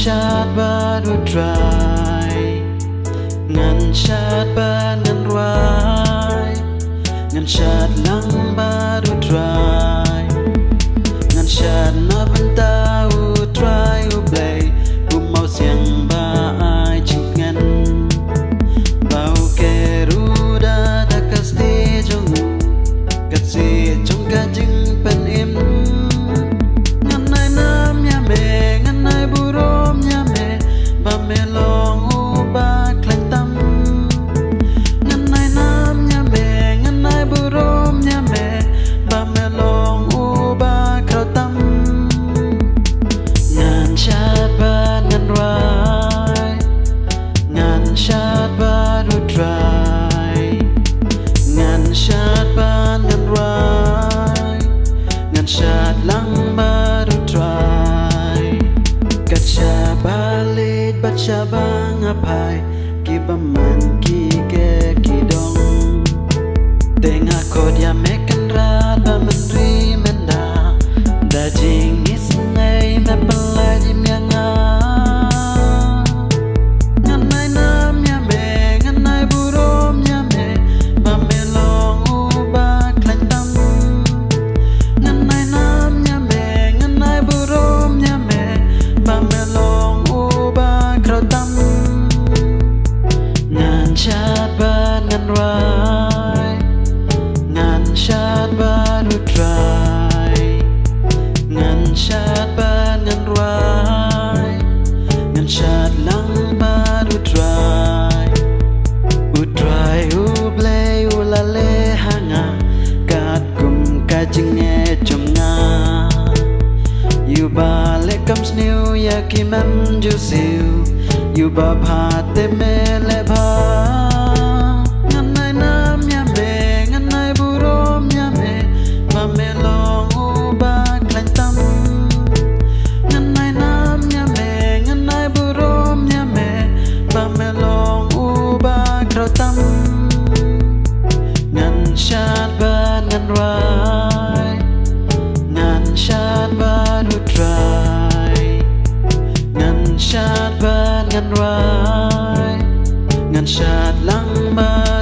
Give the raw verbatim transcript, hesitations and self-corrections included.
Shad bad U Trai. Ngan shad bad ngan rwai. Ngan shad lang bad U Trai. Ngan shad na bynta U Trai U Blei, U Mawsiang ba ai jingkmen. Ba u ker u da da ka stieh jong u, ka stieh jong ka jingpynim. Ngan ai nam ïa me, ngan ai burom ïa me, ba me long uba khlaiñ tam. Ngan ai nam ïa me, ngan ai burom ïa me, ba me long uba khraw tam. Ngan shad bad ngan rwai. Ngan shad bad U Trai. Ngan shad bad ngan rwai. Ngan shad lang bad U Trai. Kat shaba leit bad shaba nga phai, ki bymman ki keh ki dong. Te nga khot ïa me Kynrad ba men ri men da, da jingisynei me pynlait im ïa nga. Ngan ai nam ïa me, ngan ai burom ïa me, ba me long uba khlaiñ tam. Ngan ai nam ïa me, ngan ai burom ïa me, ba me long uba khraw tam. Ngan shad bad ngan rwai. Ngan shad bad U Trai. Ngan shad bad ngan rwai. Ngan shad lang bad U Trai. U Trai U Blei u la leh ha nga katkum ka jingngeit jong nga. Ïa uba leh kam sniew ïa ki mem ju siew, ïa uba bha te me leh bha. Ngan ai nam ïa me, ngan ai burom ïa me, ba me long uba khlaiñ tam. Ngan ai nam ïa me, ngan ai burom ïa me, ba me long uba khraw tam. Ngan shad bad ngan rwai. Ngan shad bad U Trai. Ngan shad bad ngan rwai. Ngan shad lang bad